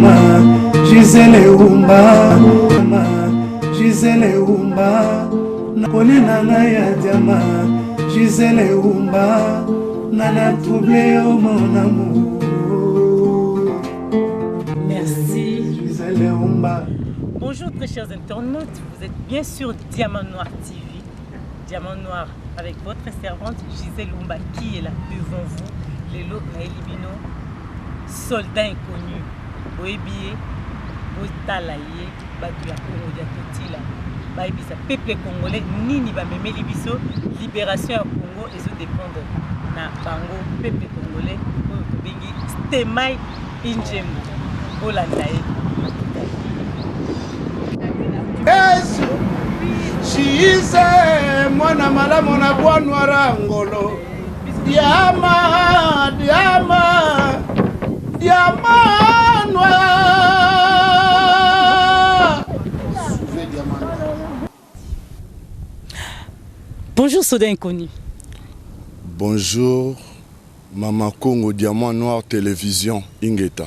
diama Gisele Umba, Gisele Umba, nakoli na ngai ya diama Gisele Umba, nana trouble yo mon amour. Merci. Gisele Umba. Bonjour très chers internautes, vous êtes bien sûr Diamant Noir TV. Diamant Noir avec votre servante Gisèle Umba qui est là devant vous. Lelo nayeli bino soldat inconnu. Boyebi ye, botala ye, bato ya Congo dia totila bayebisa peuple congolais nini bamemeli biso. Libération ya Congo ezo dépendre na bango, peuple congolais oyo tobengi Stemay Injembo. Bolanda ye. Yesu Shize mwana malamu na bwanwara ngolo diama diama diama noir. Souvez diamant noir. Bonjour soldat inconnu. Bonjour Mama Congo Diamant Noir Télévision Ingeta.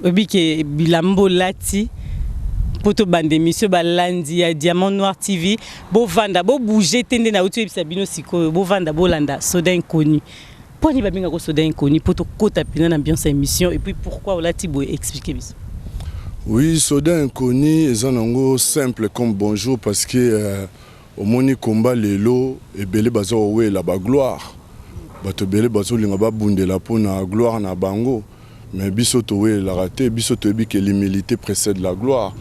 Oyebi ke bilamba olati mpo tobanda émission, balandi ya Diamant Noir TV bovanda, bobouge te, nde nauti oyebisa bino sikoyo, bovanda bolanda soldat inconnu. Mpo nini babengaka soldat inconnu? Mpo tokota mpenza na ambiance ya émission. Et puis pourquoi olati boye? Explique biso. Oui, soldat inconnu eza nango simple comme bonjour, parce que omoni komba lelo ebele baza kowela bagloire, bato ebele bazolinga babundela mpona gloire na bango, mais biso towelelaka te. Biso toyebi ke l'humilité précède la gloire.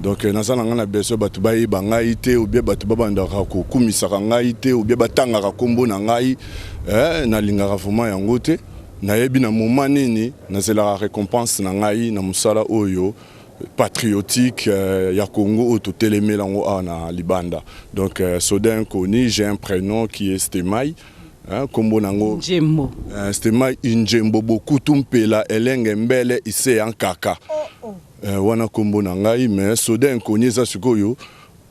Donc naza na ngai na besoin bato bayeba ngai te, ou bien bato babandaka kokumisaka ngai te, ou bien batangaka nkombo na ngai. Nalingaka vraiment yango te. Nayebi na moment nini nazelaka récompense na ngai na mosala oyo patriotique ya Congo oyo totelemela yango awa na libanda. Donc soldat inconnu, j'ai un prénom qui est Stemay, nkombo nango Njembo. Stemay Injembo Bokutu Mpela Elenge Mbele Ise ya Nkaka. Wana nkombo na ngai. Mais soldat inconnu eza sikoyo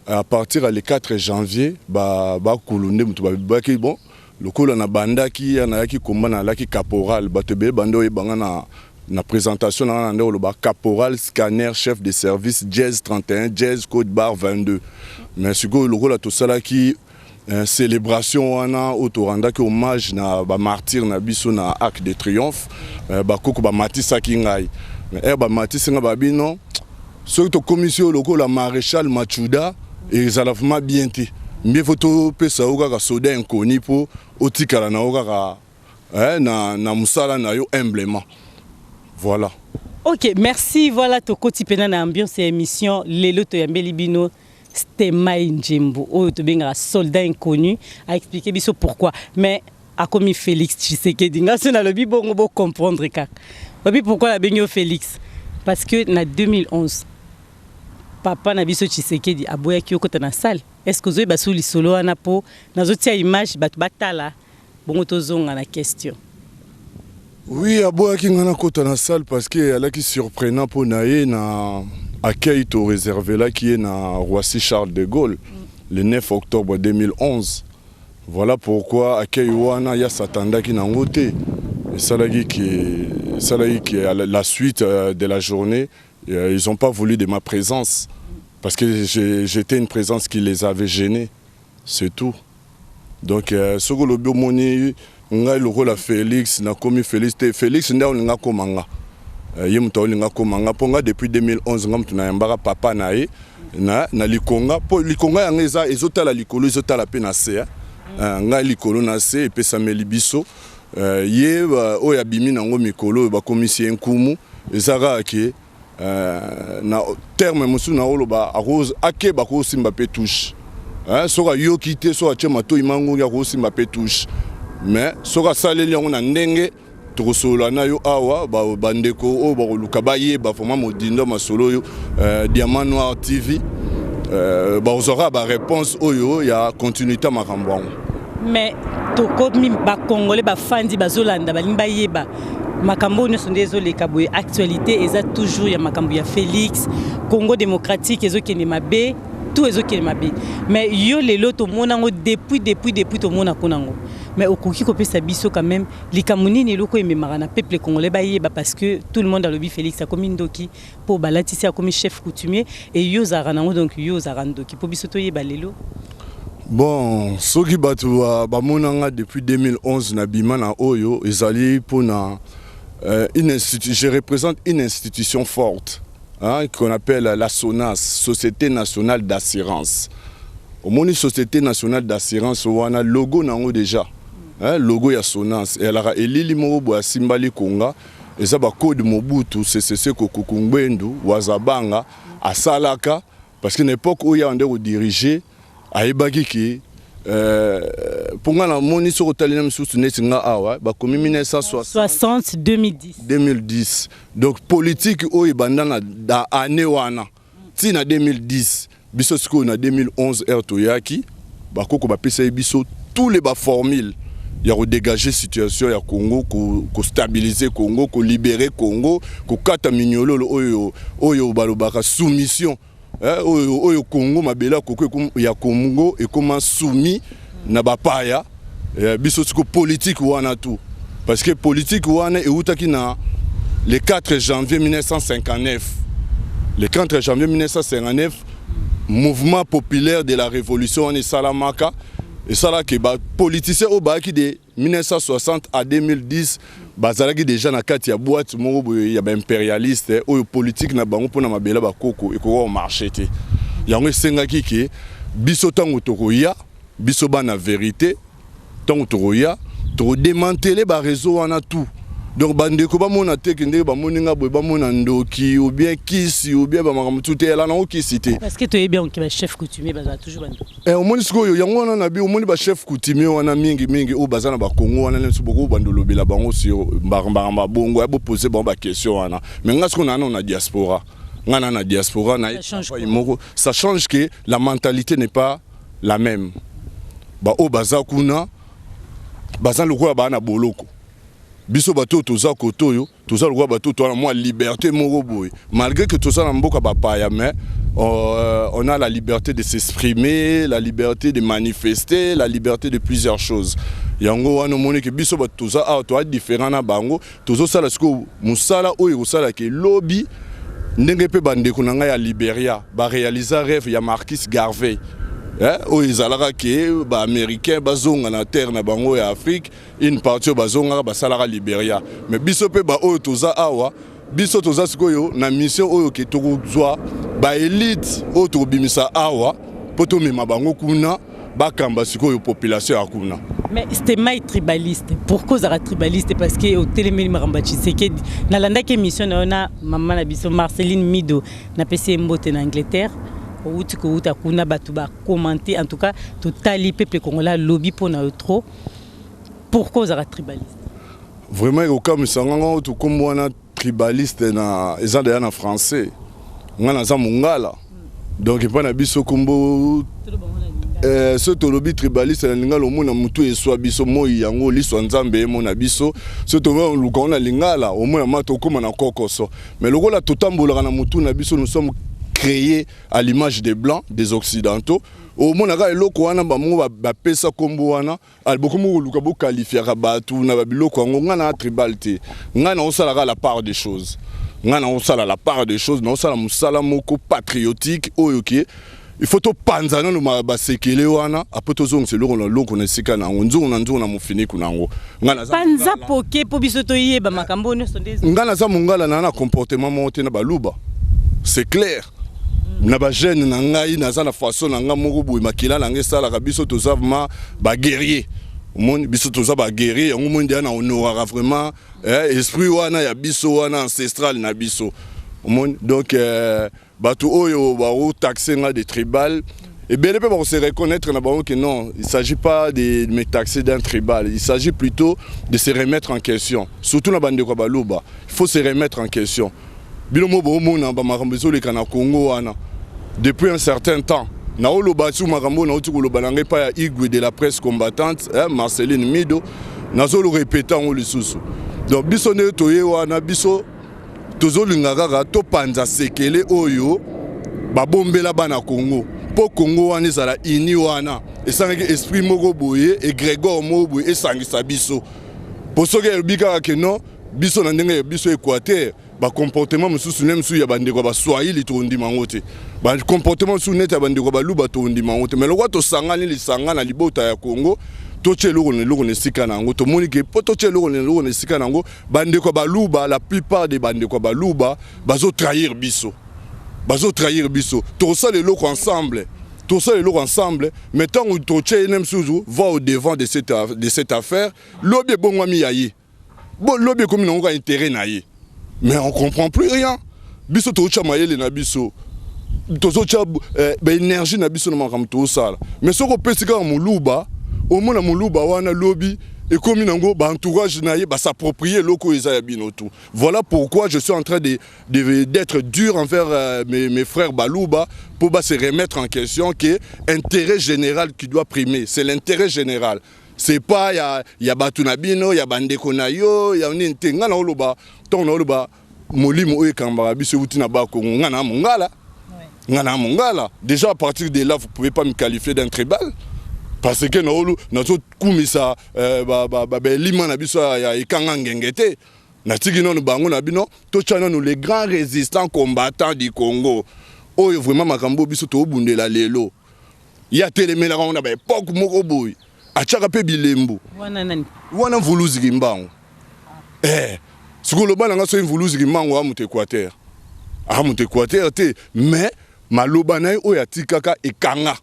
à partir ya le 4 janvier, bakulu nde moto babaki. Bon, lokola nabandaki ya nayaki komba, nalaki caporal, bato ebele bande oyebanga na présentation na nga na nde oloba caporal scanner chef de service jazz 31 jazz code barre 22. Mais sikoyo lokola tosalaki célébration wana oyo torandaki hommage na bamartyr na biso na Arc de Triomphe, bakoko bamatisaki ngai. Mais ere bamatisi ngai, babi non, soki tokomisi oyo lokola maréchal Machuda, ezala vraiment bien te. Mieux faut topesa yo kaka soldat inconnu mpo otikala na yo kaka na mosala na yo humblement. Voilà. Ok, merci. Voilà, tokoti mpenza na ambiance ya émission. Lelo toyambeli bino Stemay Njembo oyo tobengaka soldat inconnu. Aexplike biso pourquoi. Mais akomi Félix Tshisekedi, nga so nalobi bongo bocomprendre kaka. Obi pourquoi nabengi yo Félix? Parce que na 2011 papa na biso Tshisekedi aboyaki okota na salle. Est ce que ozoyeba so lisolo wana? Mpo nazotia image, bato batala bongo, tozonga na question. Oui, aboyaki nga nakota na salle parce que alaki surprenant mpo na ye na accueil toreservelaki ye na Roissy Charles de Gaulle le 9 octobre 2011. Voilà pourquoi accueil wana ya s'attendaki nango te. Esalaki ke la suite de la journée, ils ont pas voulu de ma présence parce que j'étais une présence qui les avait gênés, c'est tout. Donc soki olobi omoni ngai lokola Félix, nakomi Félix te. Félix nde aolinga akóma nga. Ye moto aolinga akóma nga, mpo nga depuis 2011 nga moto nayambaka papa na ye na likonga, mpo likonga yango eza ezotala likolo, ezotala mpe na se. Ngai likolo na se epesameli biso. Ye oyo abimi nango mikolo oyo bakomisi ye nkumu, eza kaka ke na terme mosusu na oloba akeba kosimba mpe touche. Soki ayoki te, soki atie matoi mangongi, akosimba mpe touche. Mais soki asaleli yango na ndenge tokosolola na yo awa, bandeko oyo bakoluka bayeba vraiment modindo masolo oyo, Diamant Noir TV, bakozwaka baréponse oyo ya continuité makambo yango. Mais tokomi bacongolais bafandi, bazolanda, balingi bayeba makambo oyo nyonso nde ezoleka boye. Actualité eza toujours ya makambo ya Félix. Congo démocratique ezokende mabe. Tout ezokende mabe. Mais yo lelo tomona yango depuis, depuis, depuis tomona kuna yango. Mais okoki kopesa biso quand même likambo nini, eloko ememaka na peuple congolais bayeba, parce que tout le monde alobi Félix akomi ndoki mpo balatisi, akomi chef coutumier, et yo ozalaka nango, donc yo ozalaka ndoki mpo biso toyeba lelo. Bon, soki bato bamonanga depuis 2011 na bima na oyo ezali mpona une institu je représente une institution forte, hein, qu'on appelle la SONAS, Société nationale d'assurance. Omoni, Société nationale d'assurance wana, logo nango déjà, hein, logo ya SONAS ezalaka elili moko boye asimba likonga. Eza bacode Mobutu Sese Seko Kuku Ngbendu Wazabanga asalaka, parce que na époque oyo awa nde kodiriger, ayebaki ke mpo nga namoni soki otali na misusu neti nga awa bakomi 1960 2010. 2010. Donc politique oyo ebanda na année wana ntina 2010, biso sikoyo na 2011 ere toyaki, bakoko bapesaki biso tous les baformule ya kodégager situation ya Congo, kostabiliser Congo, kolibérer Congo, kokata minyololo oyo balobaka soumission, eh, oyo Congo, mabele koko ya Congo ekoma soumis na bapaya. Eh, biso siko politique wana tout, parce que politique wana eutaki na le 4 janvier 1959. Le 4 janvier 1959, mouvement populaire de la révolution wana esalamaka, esalaki bapoliticien oyo bayaki de 1960 à 2010 bazalaki déjà na kati ya boîte moko boye ya baimpérialiste, oyo politique na bango mpona mabele bakoko ekoka komarcher te. Yango esengaki ke biso ntango tokoya, biso bana vérité, ntango tokoya, tokodémanteler baréseau wana tout. Donc bandeko bamona te ke ndenge bamoni nga boye, bamona ndoki ou bien kisi ou bien bamakambo tu te. Ela nango kisi te. Parce que toyebi yango ke bachef coutumier bazala toujours bandoki. Eh, omoni sikoyo yango wana na bi omoni bachef coutumier wana mingimingi oyo baza na bakongo wana, neti boko banda olobela bango sur makambo bongo ya bopose bango baquestion wana. Mais nga sikoyo naa na diaspora, nga na diaspora na moko, ça change que la mentalité n'est pas la même. Baoyo baza kuna baza lokola baa na boloko. Biso bato oyo toza kote oyo, toza lokola bato toza na mwa liberté moko boye, malgré que toza na mboka bapaya, mais on a la liberté de s'exprimer, la liberté de manifester, la liberté de plusieurs choses. Yango wana omoni ke biso bato toza awa toza différent na bango. Tozosala sikoyo mosala oyo ekosalaka elobi ndenge mpe bandeko na ngai ya Liberia baréalisa rêve ya Marcus Garvey, eh, oyo ezalaka ke baaméricain bazonga na terre na bango ya Afrique. Une partie oyo bazongaka, basalaka Liberia. Mais biso mpe baoyo toza awa, biso toza sikoyo na mission oyo ke tokozwa baélite oyo tokobimisa awa mpo tomema bango kuna, bakamba sikoyo population ya kuna. Mais c'était mai tribaliste. Pourquoi ozalaka tribaliste? Parce que otelemeli makambo ya Tshisekedi. Nalandaki émission na yo na mama na biso Marceline Mido, napesi ye mbote na Angleterre. Outi kouta kuna, bato bacommenter. En tout cas totali, peuple congolais alobi mpo na yo trop. Pourquoi ozalaka tribaliste? Vraiment ekokamwisa ngango. Tokombo wana tribaliste na eza deya na français. Nga naza mongala, donc epai na biso kombo so tolobi tribaliste na lingala, omona motu eswa biso moi yango liso ya Nzambe emona biso. So toluka ngo na lingala, omona ma tokóma na kokoso. Mais lokola totambolaka na motu na biso, nous sommes créés à l'image des blancs, des occidentaux, omonaka eloko wana bango bapesa nkombo wana. Bokomi koluka boqualifiaka bato na babiloko yango. Ngai na tribal te. Ngai naosalaka la part des choses. Ngai naosala la part des choses, naosala mosala moko patriotique oyo ke il faut topanza nano basekele wana, après tozongisa eloko na eloko na esika na yango, nzungu na nzungu na mofiniku na yango. Panza poke mpo biso toyeba makambo nyonso nde. Ngai naza mongala na comportement moko te na baluba, c'est clair. Na bagene na ngai, naza na façon na ngai moko boye. Makila na ngai esalaka biso toza vraiment baguerrier. Omoni, biso toza baguerrier. Yango moni ndeya na honoraka vraiment, eh, esprit wana ya biso wana ancestral na biso. Omoni, donc bato oyo bakotaxe nga de tribal, ebele mpe bakose reconnaître na bango que non, il s'agit pas de me taxer d'un tribal, il s'agit plutôt de se remettre en question. Surtout na bandeko ya baluba, il faut se remettre en question. Bino mo boomona bamakambo ezoleka na Congo wana depuis un certain temps. Naoloba su makambo oyo nauti koloba na ngai epai ya Igwe de la presse combattante, eh, Marceline Mido, nazolorépéter yango lisusu. Donc biso ndenge toye wana, biso tozolinga kaka topanza sekele oyo babombela bana Congo. Mpo Congo wana ezala uni wana, esangaki esprit moko boye, égrégore moko boye esangisa biso. Mpo soki elobi kaka ke non, biso na ndenge ya biso Équateur, bacomportement mosusu ne mosusu ya bandeko ya Baswahili tondima yango te, bacomportement mosusu neti ya bandeko ya Baluba tondima yango te. Mais lokwa tosangani lisanga na libota ya Congo, totia eloko na eloko na esika na yango. Tomoni ke mpo totia eloko na eloko na esika na yango, bandeko ya Baluba, la plupart de bandeko ya Baluba bazotrahir biso, bazotrahir biso. Tokosala eloko ensemble, tosala eloko ensemble, mais ntango totia ye ne mosusu va au devant de cette affaire, lobi ebongwami ya ye bo, lobi ekomi nango ka intérêt na ye. Mais on comprend plus rien. Biso tozotya mayele na biso, tozotya baénergie na biso na makambo tozosala, mais soki opesi kaka Moluba, omona Moluba wana lobi ekomi nango baentourage na ye bas'approprie eloko oyo eza ya bino tout. Voilà pourquoi je suis en train de, de, d'être dur envers mes frères Baluba pour ba se remettre en question que intérêt général qui doit primer, c'est l'intérêt général, c'est pas ya bato na bino, ya bandeko na yo, ya nini te. Ngai na oloba, ntongo na oloba, molimo oyo ekambaka biso euti na Bakongo. Ngai na Mongala, ngai na Mongala. Déjà, à partir de là, vous pouvez pas me qualifier d'un tribal, parce que naolu nazokumisa baelima na biso ya ekanga ngenge te. Natiki nano bango na bino. Totya nano les grands résistants combattants du Congo oyo vraiment makambo biso tobundela lelo, ye atelemelaka ngo na baépoque moko boye, atiaka mpe bilembo. Wana nani? Wana Mvuluzi Kimbangu. Sikoyo oloba na nga soki Mvuluzi Kimbangu aza moto Équateur, aza moto Équateur te, mais maloba na ye oyo atikaka ekanga,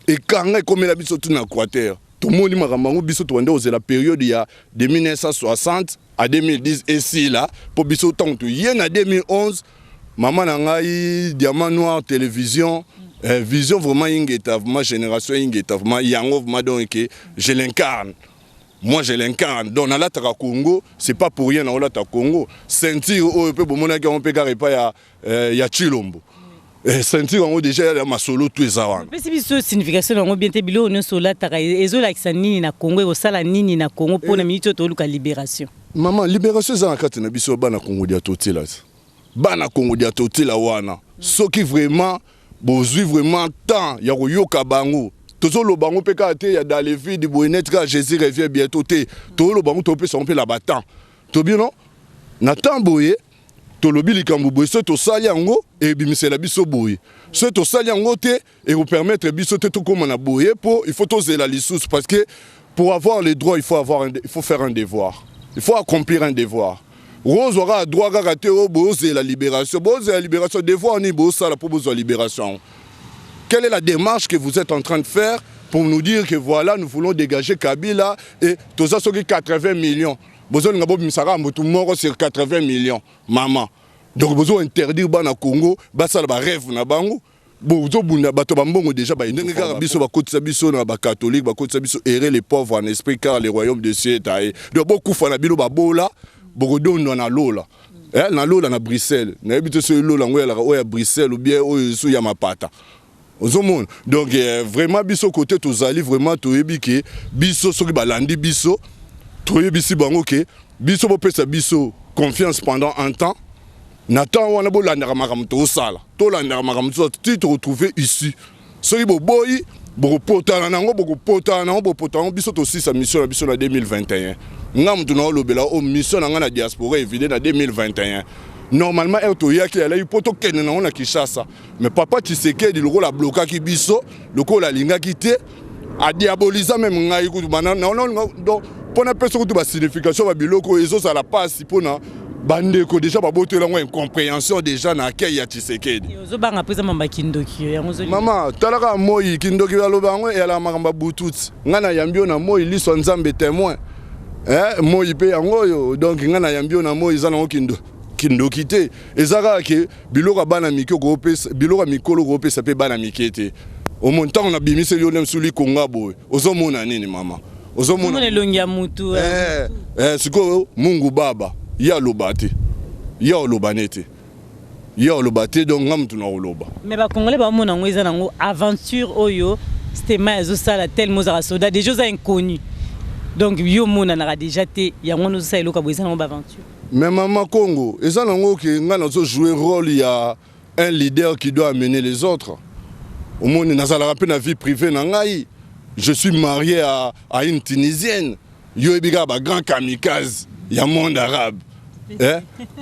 ekanga ekomela biso tu na Équateur. Tomoni makambo yango. Biso tobande kozela période ya de 1960 à 2010 esila mpo biso ntango toye na 2011. Mama na ngai, Diamant Noir Télévision, vision vraiment ingeta, vraiment génération ingeta, vraiment yango, vraiment. Donc je l'incarne, moi je l'incarne. Donc nalataka Congo, c'est pas pour rien. Naolata Congo, ceinture oyo mpe bomonaki yango mpe kaka epai ya Chilombo. Ceinture yango déjà ya masolo tu eza wana. Opesi biso signification yango bien te. Biloko nyonso olataka ezolakisa nini na Congo? Ekosala nini na Congo mpona miniti oyo toluka libération? Mama, libération eza na kati na biso bana Congo dia. Totela te, bana Congo dia, totela wana. Soki vraiment bozwi vraiment temps ya koyoka bango, tozoloba yango mpe kaka te ya dans le vide boye, neti kaka Jésus revient bientôt te. Tozoloba yango, topesa yango mpe na batemps tobino na temps boye. Tolobi likambo boye, soki tosali yango ebimisela biso boye, soki tosali yango te ekopermettre biso te tokóma na boye. Mpo il faut tozela lisusu, parce que pour avoir le droit, il faut faire un devoir, il faut accomplir un devoir. Ozwaka droit kaka te oyo bozela libération, bozela libération. Devoir nini bosala mpo bozwa libération? Quelle est la démarche que vous êtes en train de faire pour nous dire que voilà, nous voulons dégager Kabila? Et toza soki 80 millions, bozolinga bobimisaka motu moko sur 80 millions, mama. Donc bozo interdire bana Congo basala barêve na bango. Bozobunda bato bambongo déjà ndenge kaka biso bakotisa biso na bacatholique, bakotisa biso: heureux les pauvres en esprit, car le royaume de cieux est à eux. Donc bokufa na bino babola, bokodondwa na lola, na lola na Bruxelles. Nayebi te soki lola yango eyalaka oyo ya Bruxelles ou bien oyo esu ya mapata. Ozomona? Donc vraiment biso kote tozali, vraiment toyebi ke biso soki balandi biso, toyebisi bango ke biso bopesa biso confiance pendant un temps. Na temps wana bolandaka makambo tozosala, tolandaka makambo tozosala ti toretrouve issue. Soki boboyi, bokopotana nango, bokopotana nango, bokopotana nango. Biso tosisa mission na biso na 2021. Nga motu na olobela o mission na nga na diaspora evide na 2021. Normalement heure toyaki alaki mpo tokende nango na Kinshasa, mais papa Tshisekedi lokola ablokaki biso, lokola alingaki te, adiabolisa même ngai kutu. Donc mpo napesa kutu basignification babiloko oyo ezozala mpasi mpona bandeko déjà babotela yango incompréhension déjà na accueil ya Tshisekedi. Ozobanga mpo eza mamba kindoki yango? Mama, talaka moi kindoki baloba yango eyalaka makambo ya bututi. Ngai nayambi yo na moi, liso ya Nzambe témoin. Moi mpe yango oyo. Donc ngai nayambi yo na moi, eza nango kindoki te. Eza kaka ke biloko ya bana mike okopesa, biloko ya mikolo okopesa mpe bana mike te. Omoni ntango nabimiseli yo nde likonga boye, ozomona nini, mama? Ozomona elongi ya mutu. Sikoyo Mungu Baba ye aloba te, ye aloba ne te, ye aloba te. Donc nga mutu na koloba. Mais bacongolais baomona yango eza nango aventure oyo stema ezosala. Tellement ozalaka soldat déjà, oza inconnu, donc yo omonanaka déjà te. Yango wana ozosala eloko boye, eza nango baaventure. Mais mama Congo, eza nango ke nga nazojouer rôle ya un leader qui doit amener les autres. Omoni, nazalaka mpe na vie privée na ngai. Je suis marié à une Tunisienne. Yo oyebi kaka ba grand kamikaze ya monde arabe. Eh?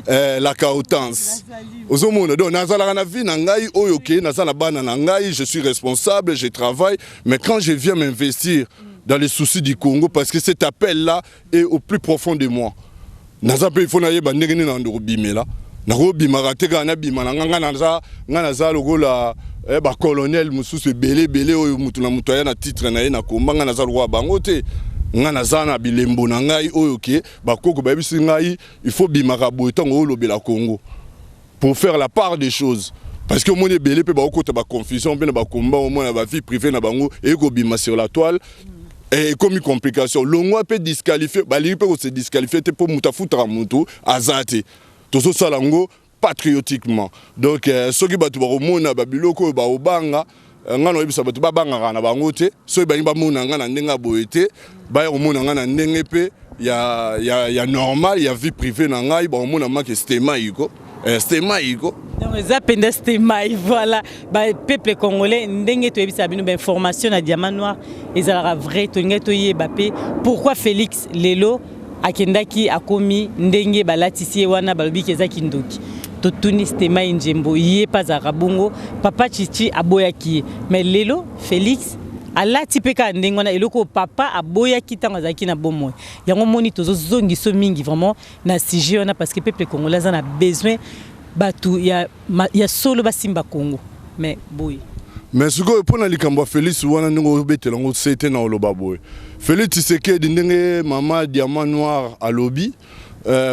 Eh, la cautance. Ozomona, donc nazalaka na vie na ngai oyo ke naza na bana na ngai, je suis responsable, je travaille, mais quand je viens m'investir dans les soucis du Congo, parce que cet appel-là est au plus profond de moi. Naza mpe il faut nayeba ndenge nini nando kobimela. Nakobimaka te kaka nabima na nga, nga naza, nga naza lokola eh, ba colonel mosusu ebele ebele oyo mutu na mutu aya na titre na ye na komba, nga naza lokola bango te. Nga naza na bilembo na ngai oyo ke bakoko bayebisi ngai il faut bimaka boye ntango olobela Congo pour faire la part des choses. Parce que omoni ebele mpe bakokota ba confusion mpe na bakomba, omona ba vie privée na bango ekobima sur la toile. Ekomi complication, longwa mpe disqualifié, balingi mpe kose disqualifier te mpo moto afutaka motu aza te. Tozosala yango patriotiquement. Donc soki bato bakomona babiloko oyo baobanga, nga na oyebisa bato babangaka na bango te. Soki balingi bamona nga na ndenge ya boye te, baya komona nga na ndenge mpe ya normal ya vie privée na ngai, bakomona make stema iko stema iko. Donc eza mpenza stemai. Voilà, bapeuple congolais, ndenge toyebisaka bino, bainformation na Diamant Noir ezalaka vrai. Tolingai toyeba mpe pourquoi Félix lelo akendaki, akomi ndenge balatisi ye wana, balobiki eza kindoki. Totuni Stemai Njembo, ye mpe azalaka bongo, papa Chichi aboyaki ye, mais lelo Félix alati mpe kaka ndenge wana, eloko oyo papa aboyaki ntango azalaki na bomoi. Yango moni tozozongiso mingi vraiment na sujet wana, parce que peuple congolais aza na besoin bato ya solo basimba Congo. Mais boye. Mais sikoyo, mpo na likambo ya Félix wana, ndenge obetela yango se te na oloba boye, Félix Tshisekedi, ndenge mama Diamant Noir alobi,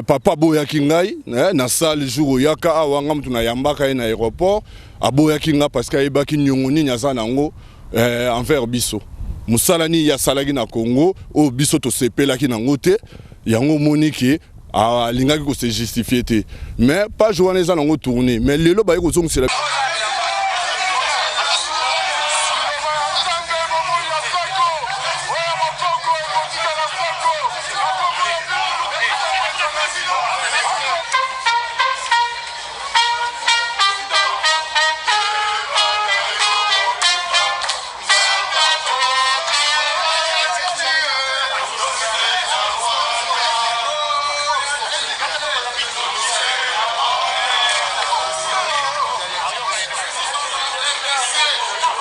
papa aboyaki ngai na salle jour oyaka awa, nga mutu nayambaka ye na aéroport. Aboyaki nga parce que ayebaki niongo nini aza nango envers biso, mosala nini ye asalaki na Congo oyo biso tosepelaki nango te. Yango omoni ke alingaki kose justifier te. Mais page wana eza nango tourné, mais lelo baye kozongisela.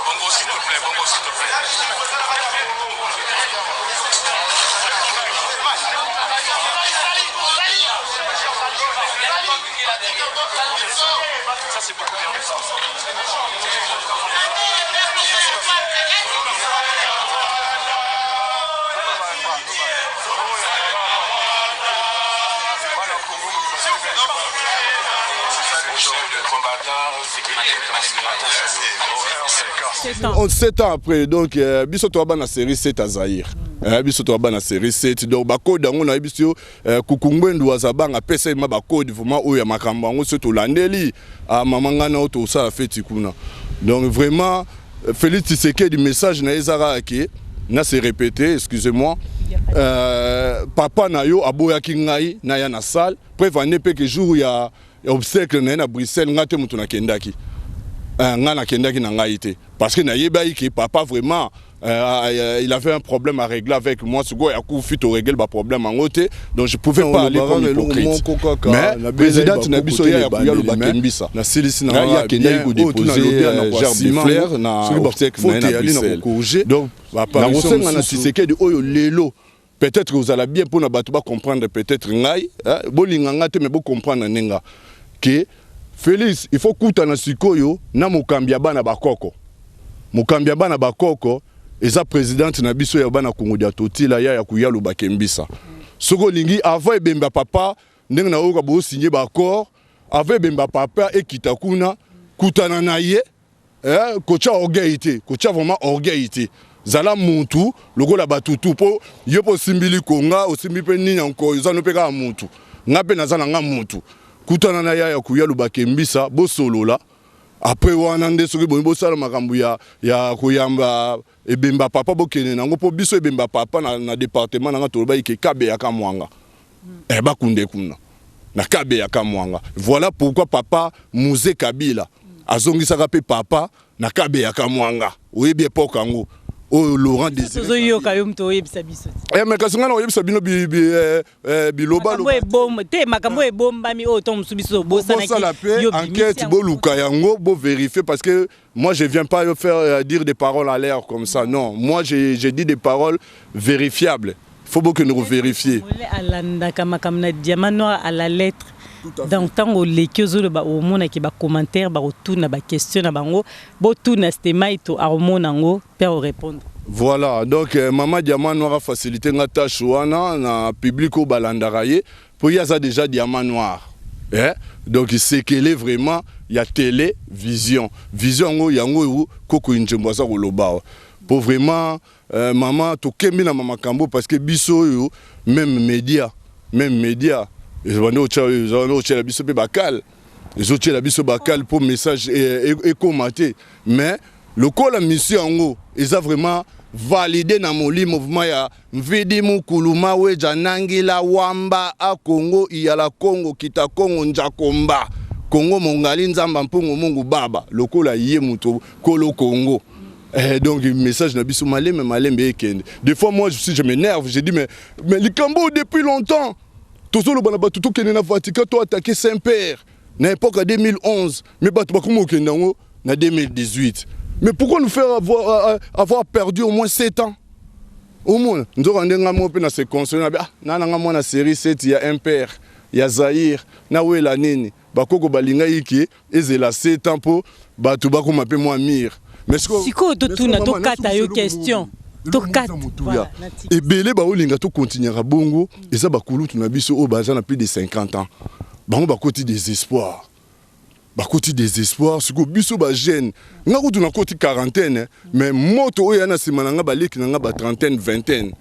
Bongo, s'il te plaît, bongo, s'il te plaît. Ça, c'est beaucoup mieux. 7 ans après, donc biso toza bana série 7 à Zaïre. Biso toza bana série 7, donc bacode yango nayebi biso yo Kukungwendu azabanga apesa ye ma bacode vraiment oyo ya makambo yango. So tolandeli mama ngai na oyo tosala feti kuna. Donc vraiment, Félix Tshisekedi, message na ye eza kaka ke na se répéter, excusez-moi, papa na yo aboyaki ngai naya na salle. Preuve ane mpe ke jour ya obsèque na ye na Bruxelles, ngai te moto nakendaki. Ngai nakendaki na ngai te parce que nayebaki ke papa vraiment il avait un problème à régler avec moi. Sikoyo akufi, torégler baproblème yango te, donc je pouvais pas aller comme hypocrite. Mais présidente na biso ya koya lobaka mbisa nasilisi na ye akendaki kodéposer gerbe de fleur na obsèque na ye na Bruxelles. Donc nakosenga na Tshisekedi oyo lelo, peut-être ozala bien mpona bato bacomprendre peut-être ngai, bolinga ngai te, mais bocomprendre ndenga ke Félix il faut kutana sikoyo na mokambi ya bana bakoko. Mokambi ya bana bakoko eza présidente na biso ya bana Kongo dia Totila, ya kuya lobaka mbisa. Soki olingi, avant ebemba papa, ndenge nayoka bosinye baaccord, avant ebemba papa ekita kuna, kutana na ye. Kotya orgueil te, kotya vraiment orgueil te. Zala mutu lokola batutu, mpo yo mpo osimbi likonga, osimbi mpe nini yanko, oza no mpe kaka mutu, nga mpe naza na nga mutu. Kutana na ya kuya lobaka mbisa, bosolola. Après wana nde soki boyi bosala makambo ya koyamba ebemba papa, bokende nango, mpo biso ebemba papa na département nanga tolobaki ke kabeyaka mwanga bakunde kuna na kabeyaka mwanga. Voilà pourquoi papa Mzee Kabila azongisaka mpe papa. Na Kabeya Kamwanga, oyebi époque yango oyo Laurent Désiré. Tozoyoka yo moto oyebisa biso. Eh, mais kasi ngai na koyebisa bino biloba. Makambo te, makambo ebombami oyo to mosusu biso tobosanaki. Bosala mpe enquête, boluka yango, bovérifie, parce que moi, je viens pas faire dire des paroles à l'air comme ça. Non, moi, j'ai dit des paroles vérifiables. Faut beaucoup nous vérifier. Alandaka makambo na Diamant Noir à la lettre. Donc ntango oleki, ozoloba, omonaki bacommentaire, bakotuna baquestion na bango, botuna Stemai to akomona yango mpe akorépondre. Voilà, donc mama Diamant Noir afacilité nga tâche wana na public oyo balandaka ye, mpo ye aza déjà diamant noir, eh? Donc sekele vraiment ya télévision, vision yango, yango oyo koko Njembo aza koloba awa, po vraiment mama tokembi na makambo, parce que biso oyo même média, même média ezobandi otiela biso mpe bakale, ezotiela biso bakale mpo message ekóma te. Mais lokola mission yango eza vraiment validé na molimo vraiment ya Mvidi Mukulu Maweja Nangila Wamba Akongo Iyala Kongo Kita Kongo Njakomba Kongo Mongali Nzamba Mpungu Mungu Baba, lokola ye moto kolo Kongo. Eh, donc message na biso malembe malembe ekende. Des fois, moi si je m'énerve, je dis: mais likambo depuis longtemps tozoloba na bato, tokende na Vatican, to attaquer Saint-Père na époque ya 2011, mais bato bakoma okende yango na 2018. Mais pourquoi nous faire avoir perdu au moins 7 ans omona? Nzoka nde nga moko mpe na se console na ah, na nanga mwana série 7 ya impère ya Zaïre, nawela nini, bakoko balingaki ke ezela 7 ans mpo bato bakoma mpe mwa mire. Sikoyo totuna, tokata yo question. Tokata. Ebele baolinga tokontinuaka bongo, eza bakulutu na biso oyo baza na plus de 50 ans, bango bakoti désespoir, bakoti désespoir. Sikoyo biso bajeune, nga kutu nakoti quarantaine, mais moto oyo ya na nsima na nga, baleki na nga ba trentaine, vingtaine,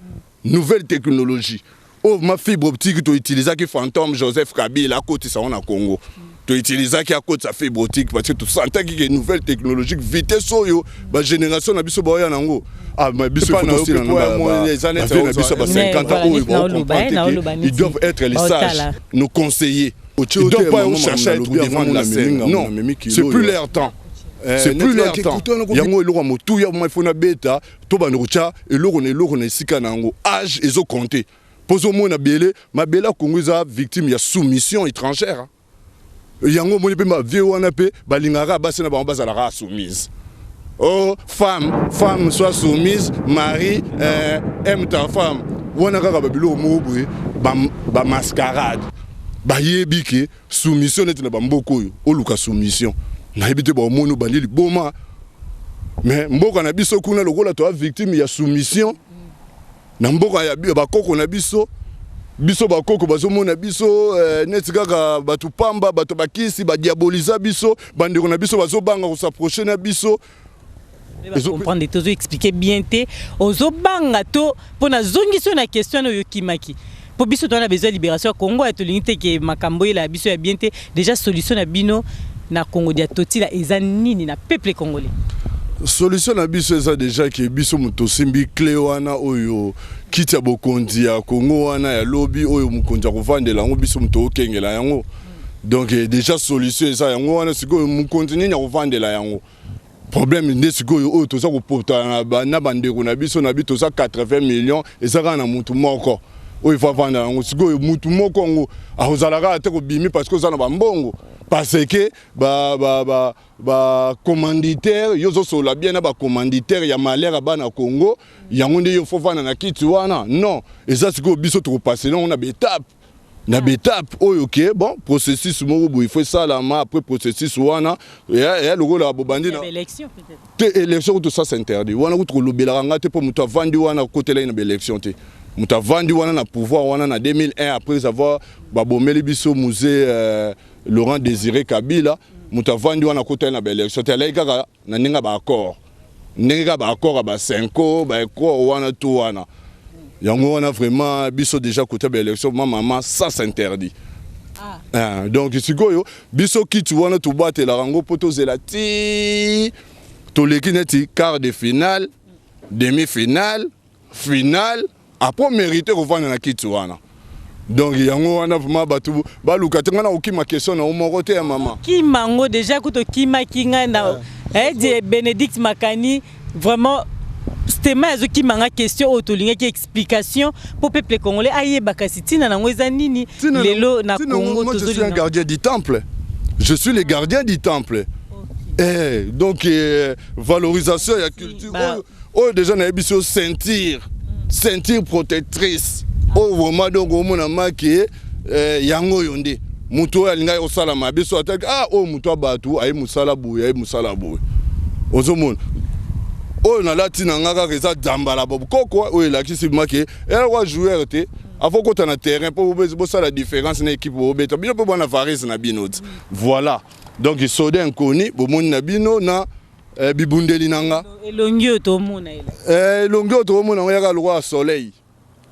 nouvelle technologie oyo ma fibre optique, toutilisaki fantôme Joseph Kabila akotisa ngo na Congo. Toutilisaki akotisa fibre optique parce que tosantaki ke nouvelle technologique, vitesse oyo bagénération na biso baoya nango. Ah, mais biso na biso ba 50 ans oyo baocomprendre, ils doivent être les sages, nos conseillers. Ils doivent pas chercher à être devant de la scène. Non, c'est plus leur temps, c'est plus leur temps. Yango eloko ya motuya, ma ifo nabeta to banda kotya eloko na eloko na esika na yango. Âge ezocompte mpo ozomona bele mabele ya Kongo eza victime ya soumission étrangère. Yango omoni mpe bavie wana mpe balingaka basi na bango bazalaka soumise. Oh, femme, femme, soit soumise, mari, aime ta femme. Wana kaka babiloko moko boye, bamascarade. Bayebi ke soumission neti na bamboka oyo oluka soumission, nayebi te, baomoni obandi liboma. Mais mboka na biso kuna, lokola toya victime ya soumission na mboka ya bakoko na biso, biso bakoko bazomona biso neti kaka bato pamba, bato bakisi, badiaboliza biso, bandeko na biso bazobanga kos'approcher na biso. Comprendre, tozo expliquer bien te, ozobanga to mpo nazongisi yo na question oyo okimaki, mpo biso toza na besoin ya libération ya Congo, ya tolingi te ke makambo oyela ya biso ya bien te. Déjà, solution na bino na Congo dia Totila eza nini na peuple congolais? Solution na biso eza déjà ke biso moto tosimbi clé wana oyo kiti ya bokonzi ya Congo wana ya lobi, oyo mokonzi akovandela yango, biso moto okengela yango. Donc déjà solution eza yango wana. Sikoyo mokonzi nini akovandela yango? Problème nde sikoyo oyo toza kopota na bandeko na biso na bi toza 80 millions, eza kaka na mutu moko oyo ifo avanda yango. Sikoyo mutu moko yango akozala kaka te kobimi parce que oza na bambongo, parce que bacommanditaire, yo ozosolola bien na bacommanditaire ya malheur ya bana Congo, yango nde yo fo vanda na kiti wana. Non, eza sikoyo biso tokopase nango na baétape, na baétape oyo ke bon, processus moko boye ifo esalama. Après processus wana ya lokola bobandi na te élection kutu, ça c'est interdit. Wana kutu kolobelaka nga te, mpo moto avandi wana akotela ye na baélection te. Moto avandi wana na pouvoir wana na 2001, après avoir babomeli biso musée Laurent Désiré Kabila, moto avandi wana akotela ye na baélection te. Alaki kaka na ndenge ya baaccord, ndenge kaka baaccord ya bacinco, baaccord wana to wana yango wana. Vraiment, biso déjà côté baélection, ma mama, ça c'est interdit. Ah. Ah, donc sikoyo biso kiti wana tobwatelaka yango mpo tozela ti toleki neti quart de finale, demi finale, finale, après mérité kovanda na kiti wana. Donc yango wana vraiment bato baluka te. Ngai na kokima question na yo moko te ya mama. Kima yango déjà, kuta okimaki ngai na. Eh, Bénédicte Makani, vraiment stema azokimanga question oyo tolingaki explication mpo peuple congolais ayeba kasi ntina nango eza nini lelo na Congo. Moi, je suis un gardien du temple, je suis le gardien du temple, okay. Eh, donc valorisation ya culture oyo, oyo déjà nayebi so ceinture protectrice oyo vraiment, donc omona maki yango oyo nde moto oyo alingaki kosala mabe so ataki, ah, oyo moto ya bato aye mosala boye, aye mosala boye. Ozomona oyo nalati na nga kaka eza dzambala bokoko oyo elakisi make elakwa joueur te, afo kota na terrain mpo bosala différence na équipe bobeta bino mpe bwana varise na bino ti. Voilà, donc soda inconnu bomoni na bino na bibundeli na nga. Elongi oyo tomona? Elongi oyo tokomona yango yaka lokola soleil,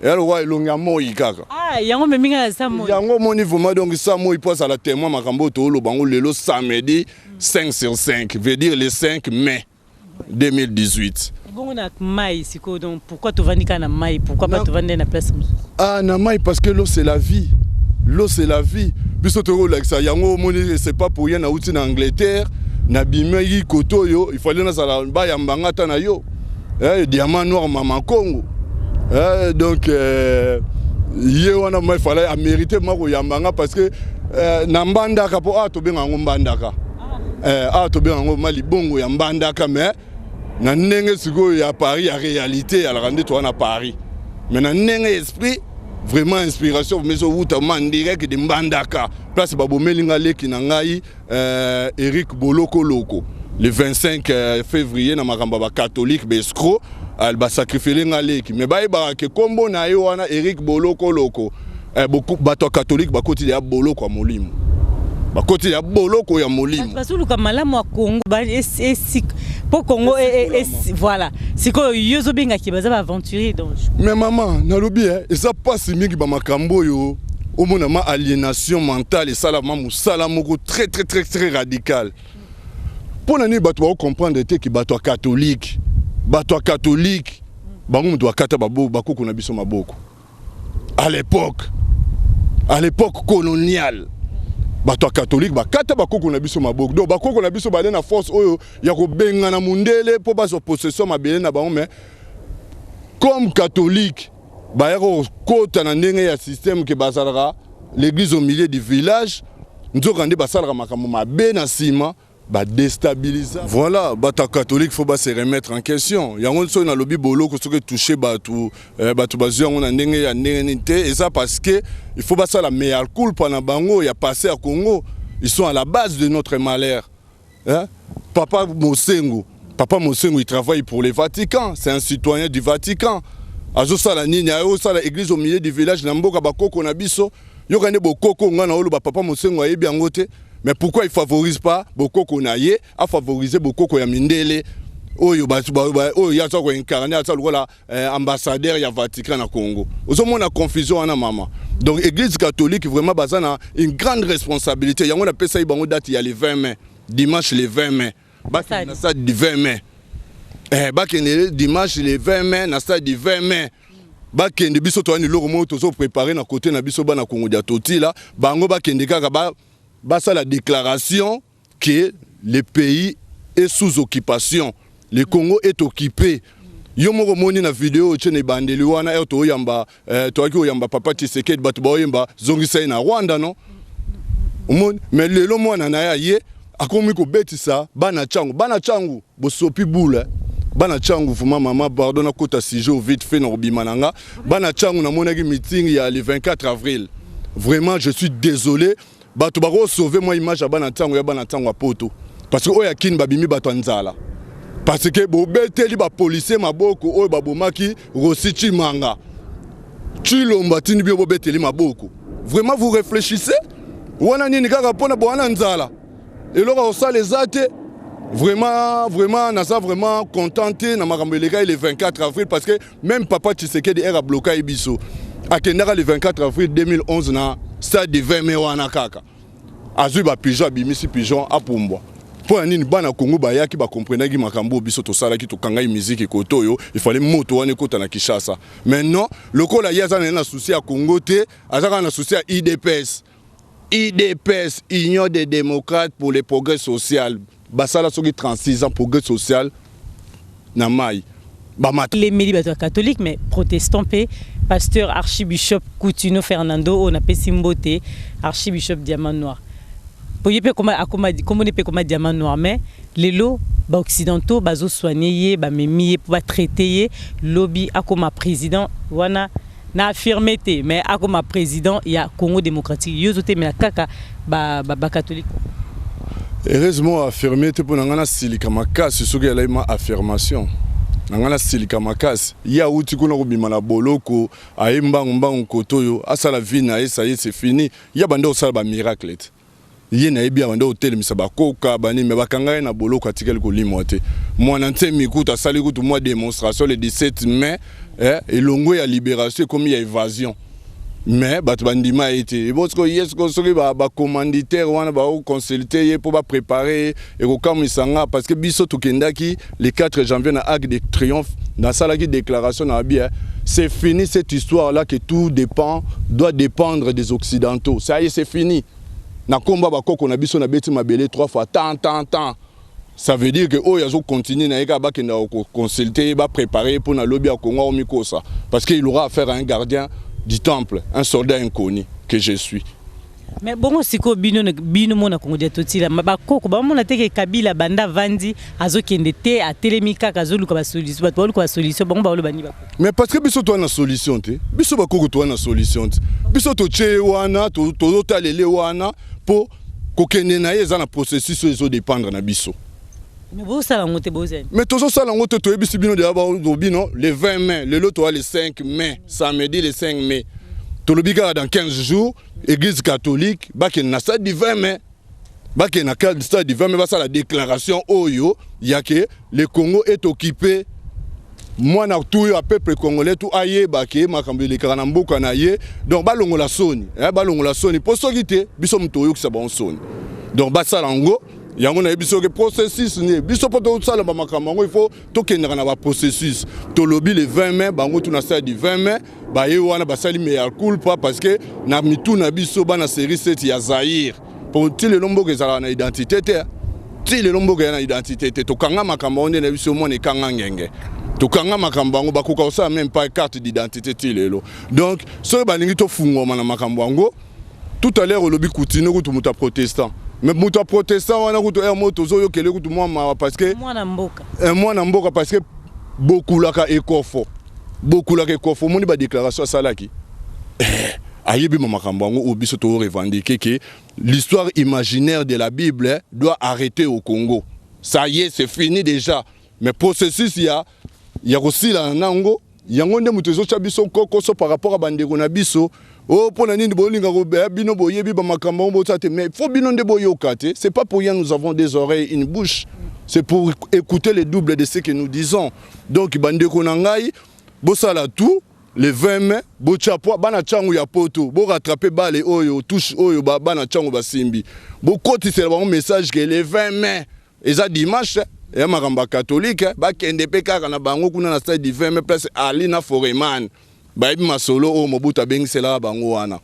eya lokola elongi ya moi kaka. Ah, yango meminga na sa moi. Yango omoni vraiment, donc sa moi mpo azala témoin makambo oyo tooloba yango lelo samedi 5 sur 5, veut dire le 5 mai 2018. Bongo na mai sikoyo, donc pourquoi tovandi kaka na mai? Pourquoi pas tovandi na place mosusu? Ah, na mai parce que l'eau, c'est la vie, l'eau, c'est la vie. Biso tokolakisa yango, omoni, c'est pas pour rien nauti na Angleterre, nabimaki kote oyo, il fallait nazala bayambanga ata na yo, eh, Diamant Noir, mama Congo, eh, donc ye wana ma il fallait amérité ma koyambanga parce que na Mbandaka mpo awa tobenga yango Mbandaka, awa tobenga yango ma libongo ya Mbandaka. Mais na ndenge sikoyo ya Paris ya réalité alaka nde toza na Paris, mais na ndenge esprit, vraiment inspiration mais owuta ma en direct de Mbandaka, place babomeli nga leki na ngai Eric Bolokoloko le 25 février na makambo ya bacatholique baescrocs basacrifiele nga leki. Mais bayebaka ke nkombo na ye wana Eric Bolokoloko, bato ya catholique bakoti ya boloko ya molimo, bakoti ya boloko ya molimo. Bazoluka malamu ya Congo mpo Congo, voilà, sikoyo yo ozobengaki baza baaventurier donc. Mais mama, nalobi eza mpasi mingi bamakambo oyo omona ma aliénation mentale esalama mosala moko très très très très radical. Mpo na nini bato bakocomprendre te ke bato ya catholique, bato ya catholique bango moto bakata bakoko na biso maboko à l'époque, à l'époque coloniale? Bato ya catholique bakata bakoko na biso maboko, donc bakoko na biso bale na force oyo ya kobengana mundele mpo bazwa possession mabele na bango. Mais comme catholique baya kokota na ndenge ya système ke bazalaka l'église au milieu du village, nzoka nde basalaka makambo mabe na nsima, badéstabilisa. Voilà, bato ya catholique faut base remettre en question. Yango soki nalobi boloko, soki etouche bato, bato bazwi yango na ndenge ya ndenge nini te, eza parce que il faut basala mea culpa na bango ya passé ya Congo. Ils sont à la base de notre malheur, hein? Papa Mosengo, papa Mosengo, il travaille pour le Vatican, c'est un citoyen du Vatican. Azosala nini? Ayosala église au milieu du village na mboka bakoko na biso. Yoka nde bokoko nga na oloba, papa Mosengo ayebi yango te. Mais pourquoi il favorise pas bokoko na ye, afavorise bokoko ya mindele oyo oyo ye aza koincarne, aza lokola ambassadeur ya Vatican na Congo? Ozomona confusion wana, mama. Donc église catholique vraiment baza na une grande responsabilité. Yango napesaki bango date ya le 20 mai, dimanche le 20 mai, bakende na stade du 20 mai, bakende dimanche le 20 mai na stade du 20 mai, bakende. Biso toyani eloko moko tozoprépare na kote na biso bana Kongo dia totila bango, bakende kaka basala déclaration que le pays est sous occupation, le Congo est occupé. Yo moko omoni na video otie na ebandeli wana ere toyamba, toyaki koyamba papa Tshisekedi, bato baoyemba zongisa ye na Rwanda, non? Omoni, mais lelo mwana na ye aye akomi kobetisa bana ntango, bana ntango bosopi bule, bana ntango. Vraiment mama, pardon, nakota sujet vite fait na kobima na nga. Bana ntango, namonaki meeting ya le 24 avril, vraiment je suis désolé. Bato bakosauve mwa image ya bana ntango, ya bana ntango ya poto, parce que oyo ya Kini babimi bato ya nzala, parce que bobeteli bapolisier maboko oyo babomaki Rossy Tshimanga. Tshilombo atindi bino bobeteli maboko. Vraiment, vous réfléchissez wana nini kaka mpona bowana nzala, eloko ya kosala eza te. Vraiment, vraiment naza vraiment content te na makambo elekaki le 24 avril, parce que même papa Tshisekedi ere abloka ye biso, akendaka le 24 avril 2011 na stade du 20 mai wana kaka, azwi bapigeon, abimisi pigeon apumbwa. Mpo ya nini? Bana Kongo bayaki, bakomprenaki makambo oyo biso tosalaki, tokangai miziki kote oyo ifale moto wana ekota na Kinshasa. Mais non, lokola ye aza na ye na souci ya Congo te, aza kaka na souci ya UDPS, UDPS, Union des démocrates pour le progrès social. Basala soki 36 ans progrès social na mai bamata. Lemeli bato ya catholique, mais protestant mpe. Pasteur archibishop Coutinho Fernando oyo napesi mbote, archibishop Diamant Noir, po ye mpe komoni mpe koma Diamant Noir. Mais lelo baoccidentaux bazosoigne ye, bamemi ye mpo batraite ye. Lobi akoma président wana, na affirme te, mais akoma président ya Congo démocratique. Yo ozotemela kaka bacatholique ba Heureusement affirme te, mpo na ngai nasilika makasi soki elai ma affirmation na ngai. Nasilika makasi. Ye awuti kuna kobima na boloko, aye mbangu mbangu kote oyo asala vie na ye. Ça y est, c'est fini. Ye bande kosala bamiracle te. Ye nayebi abande kotelemisa bakoka banini, me bakanga ye na boloko, atikali kolimwa te. Mwana Nsemi kutu asali kutu mwa démonstration le 17 mai, elongo ya libération ekomi ya évasion, mais bato bandima ye te. Ebo sikoyo ye sikoyo soki bacommanditaire wana baoconsulte ye mpo baprépare ye, ekokamwisa nga, parce que biso tokendaki le 4 janvier na Arc de Triomphe, nasalaki déclaration na abi: c'est fini cette histoire là que tout dépend, doit dépendre des Occidentaux. Ça y est, c'est fini. Na komba bakoko na biso, nabeti mabele trois fois, tant tant tant. Ça veut dire que oyo azocontinue na ye kaka bakenda koconsulte ye, bapréparé mpo na lobi ya Kongo, aomikosa, parce qu'il aura affaire à un gardien du temple, un soldat inconnu que je suis. Mais bongo sikoyo bino, bino mona Kongo dia totila bakoko bamona teke Kabila banda avandi azokende te, atelemi kaka, azoluka basolution, bato baluka basolution, bango baoloba nini, bakoko? Mais parce que biso toza na solution te. Biso bakoko toza na solution te. Biso totie ye wana, tozotalele wana mpo kokende na ye eza na processus oyo ezodépendre na biso. Mais bozosala yango te, bozali. Mais tozosala yango te. Toyebisi bino deja, bino le 20 mai, lelo toza le 5 mai, samedi le 5 mai. Tolobi kaka dans 15 jours, Église catholique bakende na stade du 20 mai, bakende na stade du 20 mai, basala déclaration oyo ya ke le Congo est occupé. Mwana tu oyo ya peuple congolais tu ayeba ke makambo elekaka na mboka na ye. Donc balongola soni, balongola soni, mpo soki te, biso moto oyokisa bango soni. Donc basala yango. Yango nayebi soki processus nde biso mpo tosala bamakambo yango, il faut tokendaka na baprocessus. Tolobi le 20 mai, bango tu na stade du 20 mai, baye wana basali mea culpa, parce que na mitu na biso bana série 7 ya Zaire, po ti lelo mboka ezalaka na identité te. Ti lelo mboka eza na identité te. Tokanga makambo yango nde na biso mwana ekanga ngenge. Tokanga makambo yango, bakoka kosala même pas carte d'identité ti lelo. Donc soki balingi tofungwama na makambo yango. Tout à l'heure olobi Kutino kutu moto ya protestant, mais moto ya protestant wana kutu ere mo tozoyokele kutu mwa mawa, parce que mwana mboka. Mwana mboka, parce que bokulaka ekofo, bokulaka ekofo. Omoni badéclaration asalaki, ayebi ma makambo yango oyo biso torevendique ke l'histoire imaginaire de la Bible doit arrêter au Congo. Ça y est, c'est fini déjà. Mais processus ya kosilana nango, yango nde moto ezotya biso kokoso par rapport a bandeko na biso oyo. Mpo na nini bolinga bino boyebi bamakambo yango botya te? Mais faut bino nde boyoka te. C'est pas pour rien nous avons des oreilles, une bouche, c'est pour écouter le double de ce que nous disons. Donc bandeko na ngai, bosala tout le 20 mai, botya po bana ntango ya poto borattrape bale oyo touche oyo bana ntango basimbi, bokotisela bango message ke le 20 mai eza dimanche ya makambo ya catholique. Bakende mpe kaka na bango kuna na stade du 20 mai, place Ali na Foreman bayebi masolo oyo Mobutu abengiselaka bango wana.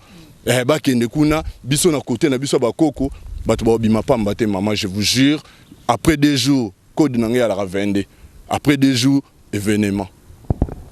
Bakende kuna. Biso na kote na biso ya bakoko, bato baobima pamba te. Mama, je vous jure, après 2 jours, code na ngai alaka 22, après 2 jours, événement.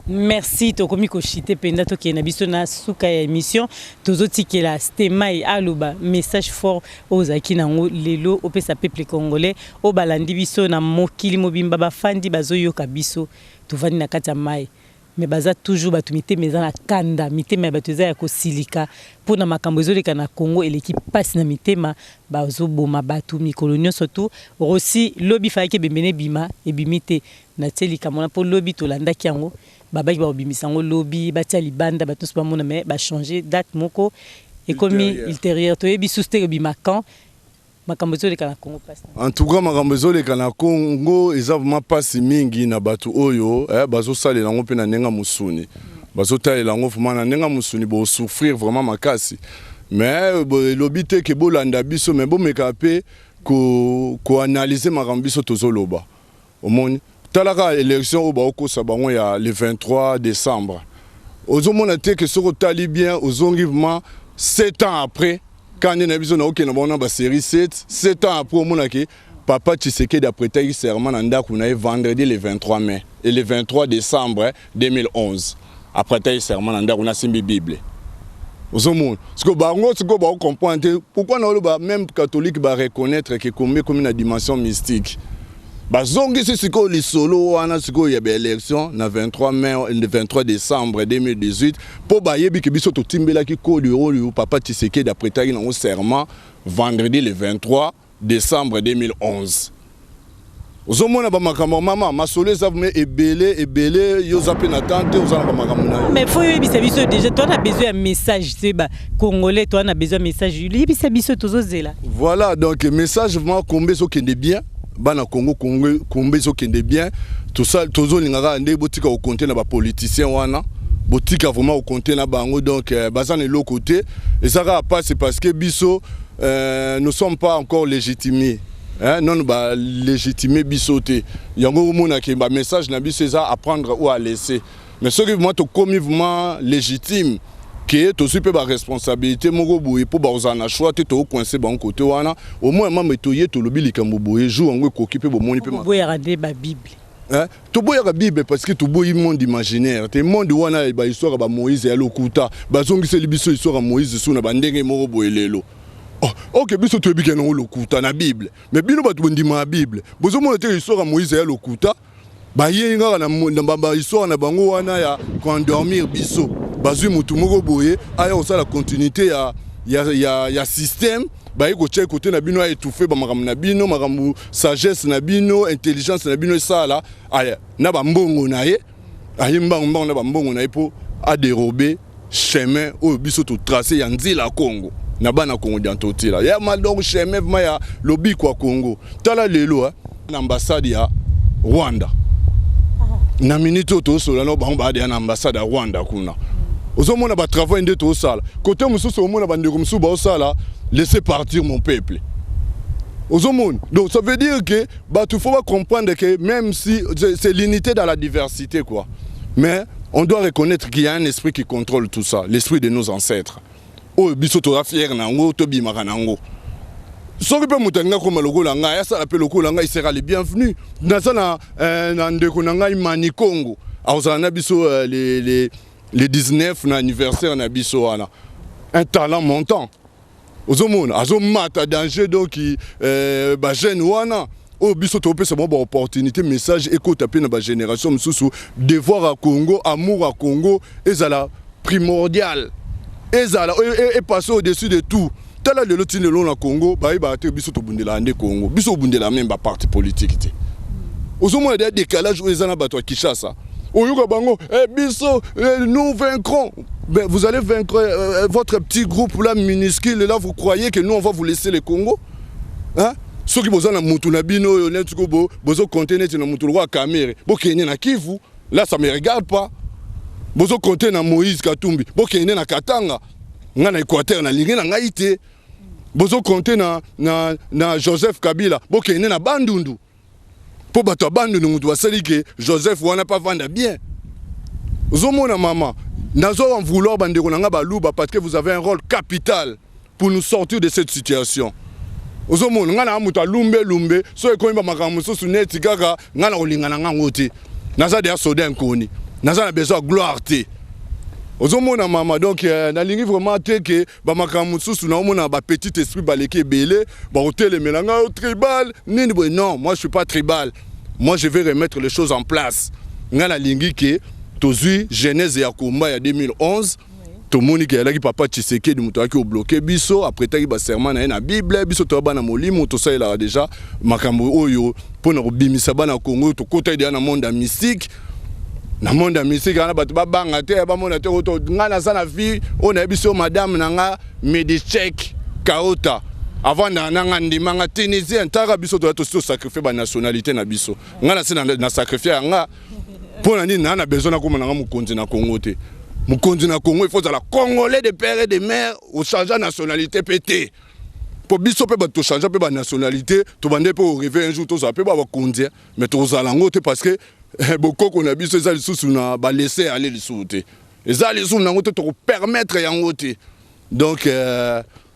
Merci. Tokomi koshite mpenza, tokende na biso na suka ya émission. Tozotikela Stemai aloba message fort oyo ozalaki nango lelo opesa peuple congolais oyo balandi biso na mokili mobimba, bafandi bazoyoka biso. Tovandi na kati ya mai, mais baza toujours bato mitema eza na kanda, mitema ya bato eza ya kosilika mpona makambo ezoleka na Congo. Eleki mpasi na mitema, bazoboma bato mikolo nyonso. Tu Rossy lobi fayaki ebembe ebima, ebimi te. Natie likambo wana mpo lobi tolandaki yango, babaki bakobimisa yango lobi, batia libanda, bato nyonso bamona, mais bachange date moko, ekomi ultérieure. Toyebi susu te ebima quand. Makambo ezoleka na Congo, mpasi. En tout cas, makambo ezoleka na Congo eza vraiment mpasi mingi na bato oyo bazosalela yango mpe na ndenge ya mosuni, bazotalela yango vraiment na ndenge ya mosuni, bosouffrir vraiment makasi. Mais elobi te ke bolanda biso, mais bomeka mpe koanalyse makambo biso tozoloba. Omoni, talaka élection oyo baokosa bango ya le 23 décembre. Ozomona te ke soki otali bien, ozongi vraiment 7 ans après, ka nde na biso naokende bango na basérie 7, 7 ans après, omonaki Papa Tshisekedi aprêtaki serment na ndako na ye vendredi le 23 mai et le 23 décembre 2011. Aprêtaki serment na ndako, nasimbi Bible. Ozomona sikoyo bango, sikoyo bakocomprendre te pourquoi naoloba. Même catholique bareconnaître ke kombe ekomi na dimension mystique. Bazongisi sikoyo lisolo wana sikoyo ya baélection na 23 mai, 23 décembre 2018, mpo bayebi ke biso totimbelaki kode oyo Papa Tshisekedi aprêtaki nango serment vendredi le 23 décembre 2011. Ozomona bamakambo, mama, masolo eza vraiment ebele ebele. Yo oza mpe na temps te, oza na bamakambo na yo. Mais faut oyebisa biso déjà, toza na besoin ya message te. Bacongolais, toza na besoin ya message, yebisa biso, tozozela. Voilà, donc message vraiment, kombe ezokende bien. Bana Congo, kombe ezokende bien. Tozolinga kaka nde botika kocompter na bapoliticien wana, botika vraiment kocompter na bango. Donc baza na eloko te, eza kaka mpasi parce que biso nous sommes pas encore légitimés, hein, non, balégitime biso te. Yango omonaki bamessage na biso eza à prendre ou à laisser. Mais soki vraiment tokomi vraiment légitime, ke tozwi mpe baresponsabilité moko boye, mpo bakozala na choix te, tokocoincer bango kote wana. Au moins mama, toye tolobi likambo boye, jour yango ekoki mpe bomoni mpe. Boyaka nde babible? Hein? Toboyaka Bible parce que toboyi monde imaginaire te. Monde wana, bahistoire ya bamoïse ya lokuta, bazongiseli biso histoire ya Moïse su na bandenge moko boye lelo. Oh, ok, biso toyebi ke nango lokuta na Bible, mais bino bato bondima ya Bible, bozomona te histoire ya Moïse ya lokuta. Bayei kaka na bahistoire na bango wana ya koendormir biso. Bazwi motu moko boye aya kosala continuité ya système, baye kotia kote na bino, aétouffe bamakambo na bino, makambo sagesse na bino, intelligence na bino esala aya na bambongo na ye, aye mbango mbango na bambongo na ye mpo adérober chemin oyo biso totrace ya nzela Congo na bana Congo diantotila ya ma. Donc chemin vraiment ya lobiko ya Congo. Tala lelo na ambassade ya Rwanda, na minute oyo tozosola na bango, baadea na ambassade ya Rwanda kuna. Ozomona batravail nde tozosala kote mosusu, omona bandeko mosusu baosala "Laissez partir mon peuple". Ozomona, donc ça veut dire que bato faut comprendre que même si c'est l'unité dans la diversité quoi, mais on doit reconnaître qu'il y a un esprit qui contrôle tout ça, l'esprit de nos ancêtres oyo biso toza fier na yango, tobimaka na yango. Soki mpe moto alingi akóma lokola ngai, asala mpe lokola ngai, sera le bienvenu. Naza na ndeko na ngai Mani Congo, akozala na biso le 19 na anniversaire na biso wana. Un talent montant, ozomona azomata danger. Donc bajeune wana oyo biso topesa bango baopportunité, message ekota mpe na bagénération mosusu. Devoir ya Congo, amour ya Congo ezala primordial, ezala epasse au-dessus de tout. Tala lelo, ntina lelo na Congo bayebaka te. Biso tobundelaka nde Congo, biso obundela même baparti politique te. Ozomona deya décalage oyo eza na bato ya Kinshasa. Oyoka bango biso nous vaincrons. Ben, vous allez vaincre votre petit groupe là minuscule là. Vous croyez que nous, on va vous laisser le Congo, hein? Soki boza na mutu na bino oyo neti ko bozocompter neti na mutu lokola Kamerhe, bokende na Kivu là, ça me regarde pas. Bozocompter na Moïse Katumbi, bokende na Katanga. Ngai na Équateur nalingi na ngai te. Bozocompter na Joseph Kabila, bokende na Bandundu, mpo bato ya Bandundu mutu basali ke Joseph wana mpe avanda bien. Ozomona mama, nazo en vouloir bandeko na nga baluba parce que vous avez un rôle capital pour nous sortir de cette situation. Ozomona, ngai na moto alumbelumbe, so ekomi bamakambo mosusu neti kaka ngai na kolinga na ngango te. Naza deya soda nkoni, naza na besoin ya gloire te. Ozomona mama, donc nalingi vraiment te ke bamakambo mosusu naomona bapetit esprit baleki ebele bakotelemela ngai, tribal nini boye. Non, moi je suis pas tribal, moi je vais remettre les choses en place. Ngai nalingi ke tozwi genèse ya komba ya 2011, tomoni ke alaki Papa Tshisekedi moto ayaki obloquer biso, aprêtaki baserment na ye na Bible. Biso toya bana molimo, tosalelaka déjà makambo oyo mpona kobimisa bana Kongo. Tokotaki deya na monde ya mystique. Na monde ya mystique wana, bato babanga te, bamona te. Ngai naza na vie oyo nayebi so madame na nga Medichek Kaota avandaka na nga, ndimanga tunisien. Ntaka biso toya tosi tosacrifie banationalité na biso. Ngai nasi na sacrifie yanga. Mpo na nini? Naa na besoin nakóma nanga mokonzi na Congo te. Mokonzi na Congo, il faut ozala Congolais de père et de mère, ochange nationalité mpe te. Mpo biso mpe bato tochange mpe banationalité, tobande mpe orêver un jour tozala mpe babakonzi, mais tozala yango te parce que bokoko na biso eza lisusu na balese ale lisusu te, eza lisusu nango te, tokopermettre yango te. Donc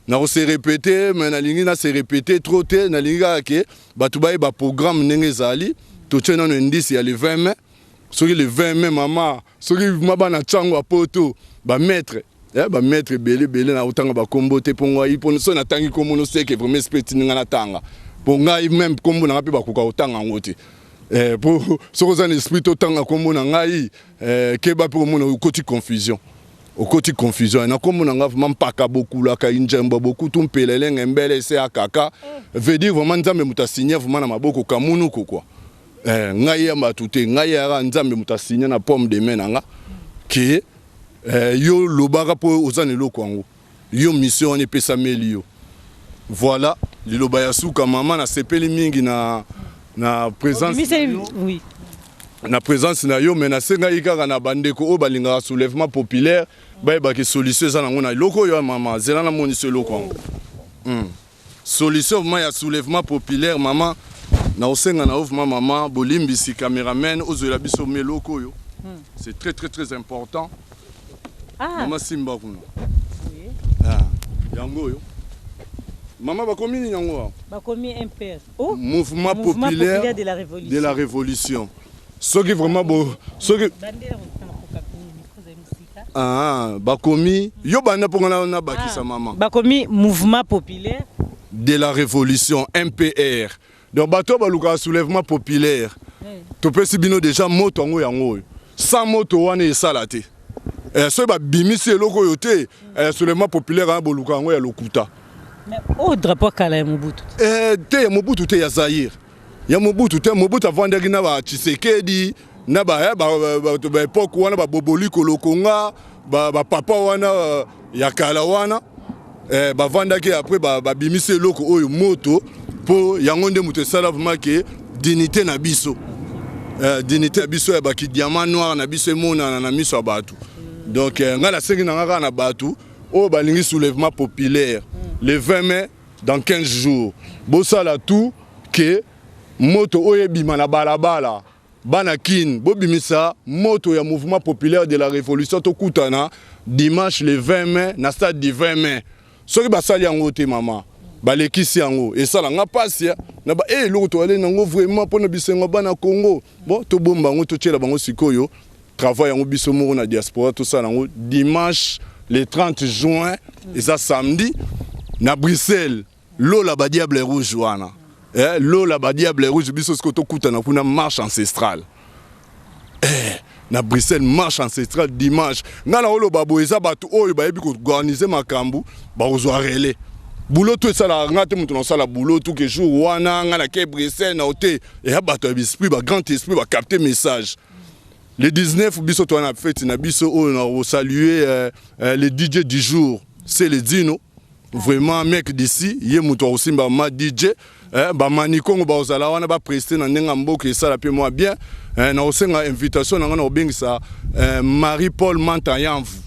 Nako se répéter, mais nalingi na se répéter trop te. Nalingi kaka ke bato bayeba programme ndenge ezali. Totie nano indice ya le 20 mai. Soki le 20 mai, mama, soki ma bana ntango ya poto, bamaître, bamaître ebele ebele, na otanga bakombo te, mpo ngai, mpo soki natangi kombo no, seke vraiment esprit etindi ngai natanga, mpo ngai même kombo na ngai mpe bakoka kotanga yango te. Mpo soki oza na esprit totanga kombo na ngai, keba mpe komona okoti confusion, okoti confusion na kombo na ngai. Vraiment, mpaka bokulaka injembo bokutu mpela elenge mbele ese ya kaka, veut dire vraiment Nzambe moto asigne vraiment na maboko kamunuku quoi. Ngai ya bato te, ngai yaka Nzambe moto asigne na paume de main na nga ke yo lobaka mpo oza na eloko yango, yo mission wana epesameli yo. Voilà, liloba ya suka, mama, nasepeli mingi na présence oui. na présence na yo. Mais nasengaki kaka na bandeko oyo balingaka soulèvement populaire bayebaki solution eza nango na eloko oyo. Ya mama, zela namonisa eloko yango. Solution vraiment ya soulèvement populaire, mama, na osenga na yo vraiment, mama, bolimbisi, caméraman ozwela biso eloko oyo. C'est très très très important. Mama, simba kuna. Ah, yango oyo, mama, bakomi nini yango awa? Bakomi MPR. Oh, Mouvement, Mouvement populaire, populaire de la révolution. De la révolution. Soki vraiment bo soki Bandela kokana kokapi micro za musika. Ah, bakomi yo banda mpo nga nabakisa. Mama. Bakomi Mouvement populaire de la révolution, MPR. Donc bato oyo balukaka soulèvement populaire, topesi bino déjà moto yango, yango oyo. Sans moto wana esala te. Soki babimisi eloko oyo te, soulèvement populaire wana boluka yango ya lokuta. Mais oyo drapeau kala ya Mobutu. Te, ya Mobutu te, ya Zaire. Ya Mobutu te. Mobutu avandaki na batshisekedi na bato baépoque wana, baboboli kolokonga, bapapa wana ya kala wana, bavandaki. Après babimisi eloko oyo moto, mpo yango nde moto esala vraiment ke dignité na biso, dignité ya biso ya baki diamant noir na biso emonana na miso ya bato. Donc ngai nasengi na nga kaka na bato oyo balingi soulèvement populaire, le 20 mai, dans 15 jours, bosala tout ke moto oyo ebima na balabala. Bana Kine, bobimisa moto ya Mouvement populaire de la révolution. Tokutana dimanche le 20 mai na stade du 20 mai. Soki basali yango te, mama, balekisi yango, esala nga mpasi na ba eloko toyale nango vraiment mpona bisengo bana Congo. Bon, tobomba yango, totiela bango sikoyo travail yango biso moko na diaspora, tosala yango dimanche le 30 juin, eza samedi, na Bruxelles. Lola badiable rouge wana, lola badiable rouge. Biso sikoyo tokutana kuna, marche ancestrale, na Bruxelles, marche ancestrale dimanche. Ngai na oloba boye, eza bato oyo bayebi koorganiser makambo, bakozwa relais. Boulot to esalaka ngai te, moto nasala boulot tout ke jour wana ngai nake Bruxelles na ote. Eya bato ya esprit, bagrand esprit, bacapte message. Le 19, biso toza na fête na biso oyo na kosaluer le DJ du jour, c'est le Dino, vraiment mec d'ici. Ye moto akosimba ma DJ, bamani Kongo bakozala wana, bapreste na ndenge ya mboka, esala mpe mwa bien. Na kosenga invitation na ngai, na kobengisa Marie Paul Mantayamvu,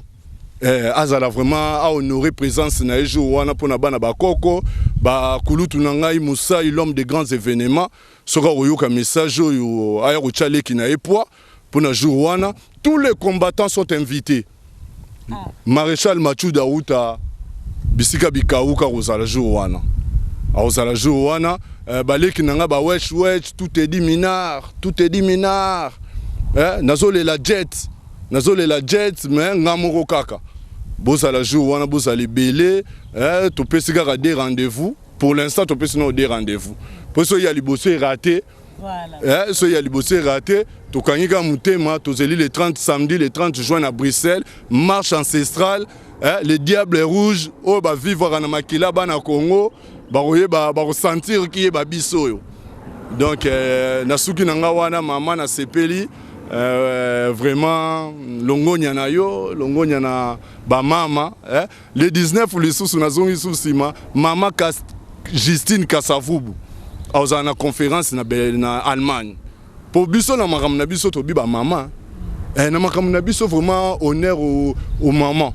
azala vraiment ahonorer présence na ye jour wana mpona bana bakoko bakulutu na ngai Mosai, l'homme de grands événements. Soki akoyoka message oyo, aya kotya leki na ye poids mpona jour wana. Tous les combattants sont invités. Maréchal Machuda auta bisika bikauka kozala jour wana, akozala jour wana. Baleki na nga bawesh wesh, tout edi minar, tout edi minar, nazolela jet, nazolela jet, mais nga moko kaka. Bozala jour wana, bozala ebele. Topesi kaka des rendez-vous pour l'instant, topesi nao des rendez-vous mpo soki ya liboso eraté. Soki ya liboso eraté, tokangi kaka motema, tozeli le 30, samedi le 30 juin na Bruxelles, marche ancestrale, le diable rouge oyo bavivaka na makila bana Congo bakoyeba, bakosentir kiyeba biso oyo. Donc nasuki na nga wana, mama, nasepeli vraiment. Longonya na yo, longonya na bamama. Le 19 lisusu nazongi lisusu nsima, mama Justine Kasavubu azala na conférence na Allemagne. Mpo biso na makambo na biso tobi bamama, na makambo na biso vraiment honneur au maman.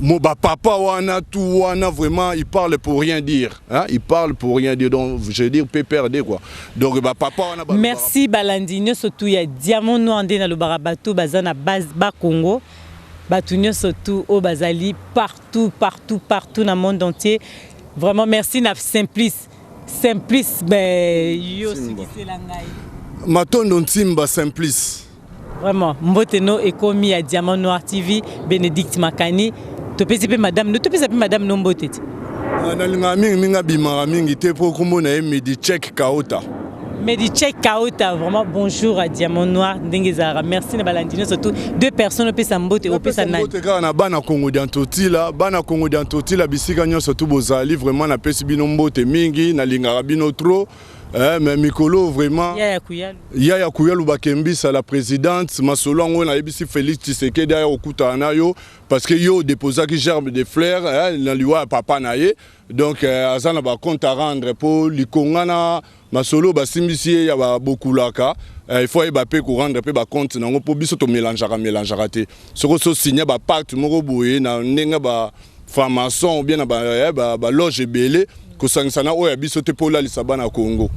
Mo bapapa wana tout wana, vraiment il parle pour rien dire, hein? Il parle pour rien dire. Donc je veux dire PPRD quoi. Donc bapapa wana. Merci balandi nyonso tu ya Diamant Noir. Nde nalobaka bato baza na base Bakongo. Bato nyonso tout oyo bazali partout partout partout na monde entier. Vraiment merci na Simplice. Simplice ben yo sukisela ngai. Matondo Ntimba Simplice. Vraiment mbote no ekomi ya Diamant Noir TV Benedicte Makani topesi pe madame no topesa pe madame no mbote ti. Ah, nalingaka mingi mingi abimaka mingi te mpo nkombo na ye Medichek Kaota. Medichek Kaota vraiment bonjour à Diamant Noir ndenge ezalaka merci na balandi nyonso tout deux personnes opesa mbote opesa nani mbote kaka na bana Congo dia Ntotila bana Congo dia Ntotila bisika nyonso tout bozali vraiment napesi bino mbote mingi nalingaka bino trop. Eh, mais mikolo vraiment Yaya Kuyalu Yaya Kuyalu bakembisa la présidente masolo yango nayebisi Félix Tshisekedi aya kokutana na yo parce que yo déposaki gerbe de fleurs eh, na liwa ya papa na ye donc eh, aza na ba compte à rendre mpo likonga na masolo basimbisi ye ya babokulaka eh, il faut ayeba mpe korendre mpe bacompte na yango mpo biso tomelangeaka melangeaka te soki ososigne bapacte moko boye na ndenge ba franc-maçon ou bien na ba, eh, ba, ba loge ebele kosangisa na oyo ya biso te mpo olalisa bana Congo.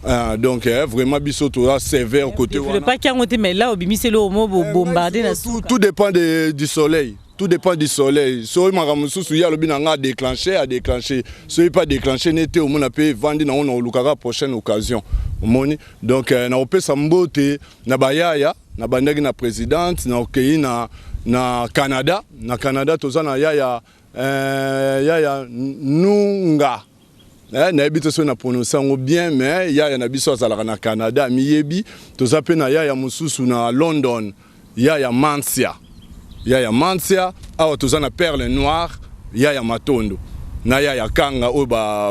Ah, donc eh, vraiment biso toza sévère côté wana. Pas yango te mais là obimisi eloko mo bo eh, bombarder na tout, tout dépend de, du soleil. Tout dépend du soleil. Soki makambo mosusu ye alobi na nga déclencher, a déclencher. Soki pas déclencher nete omona pe vandi na ona olukaka prochaine occasion. Omoni donc eh, na opesa mbote na bayaya na bandaki na présidente na okei na na Canada na Canada toza na yaya euh, yaya Nunga eh, nayebi te soki na prononce yango bien mais yaya na biso azalaka na Canada miyebi toza mpe na yaya mosusu na London yaya Mansia yaya Mansia awa toza na Perle Noire yaya Matondo na yaya Kanga oyo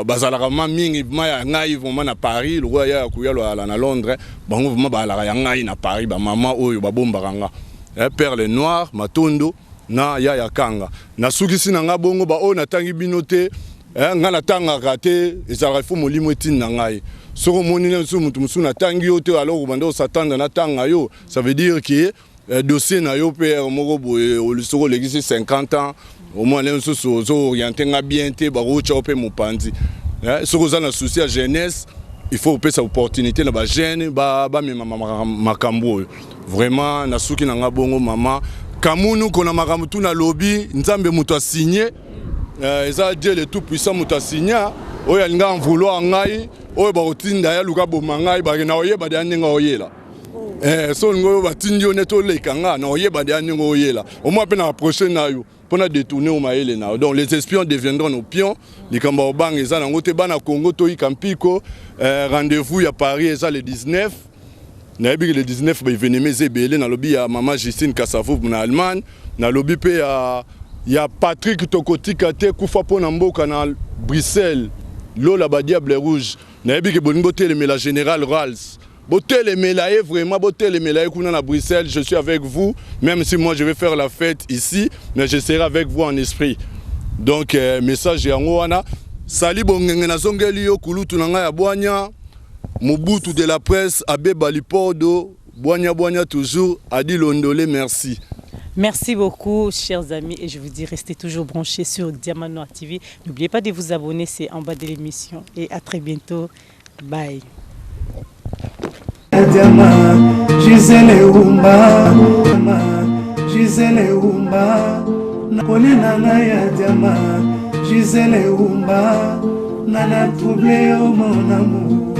bazalaka ma mingi ma ya ngai vraiment na Paris lokola yaya Kuyalo azala na Londres bango vraiment bazalaka ya ngai na Paris ba mama oyo babombaka nga eh, Perle Noire Matondo na yaya Kanga nasukisi na nga bongo ba oyo natangi bino te eh, nga natangaka te ezalaka ifo molimo etinda ngai soki omoni na mosusu moto mosusu natangi yo te alors obanda osatanda natanga yo ça veut dire que Eh, dossier na yo mpe moko boye soki olekisi 50 ans omwana ye mosusu ozo oriente nga bien te bakotya yo mpe mopanzi eh, soki oza na souci ya jeunesse il faut opesa opportunité na bajeune bamema makambo oyo vraiment nasuki na nga bongo mama kamunu kona makambo tu nalobi nzambe moto asigne eh, eza dieu le tout puissant moto asigna oyo alinga envouloir ngai oyo bakotinda ye aluka boma ngai bakenda koyeba deya ndenge akoyela Eh, so olingi oyo batindi yo neti oleka nga na oyeba deya ndenge oyela omwa mpe na approche na yo mpo na détourne yo mayele na yo donc les espions deviendront nos pions likambo ya kobanga eza nango te bana congo toyika mpiko eh, rendez-vous ya paris eza le 19 nayebi ke le 19 baevenema eza ebele nalobi ya mama justine kasavubu na allemagne nalobi mpe ya, ya patrick tokotika te kufa mpo na mboka na bruxelles lola badiable rouge nayebi ke bolingi botelemela général rals Botelemela ye vraiment, botelemela ye kuna na Bruxelles, je suis avec vous, même si moi je vais faire la fête ici, mais je serai avec vous en esprit. Donc euh, message yango wana, Sali Bongenge nazongeli yo kulutu na ngai ya bwanya, Mobutu de la presse, Abbé Balipodo, bwanya bwanya toujours, Adi Londole, merci. Merci beaucoup, chers amis, et je vous dis, restez toujours branchés sur Diamant Noir TV. N'oubliez pas de vous abonner, c'est en bas de l'émission. Et à très bientôt. Bye. Diama, Gisèle Umba, Gisèle Umba, Nakoli na ngai ya diama, Gisèle Umba, nana trouble yo mon amour.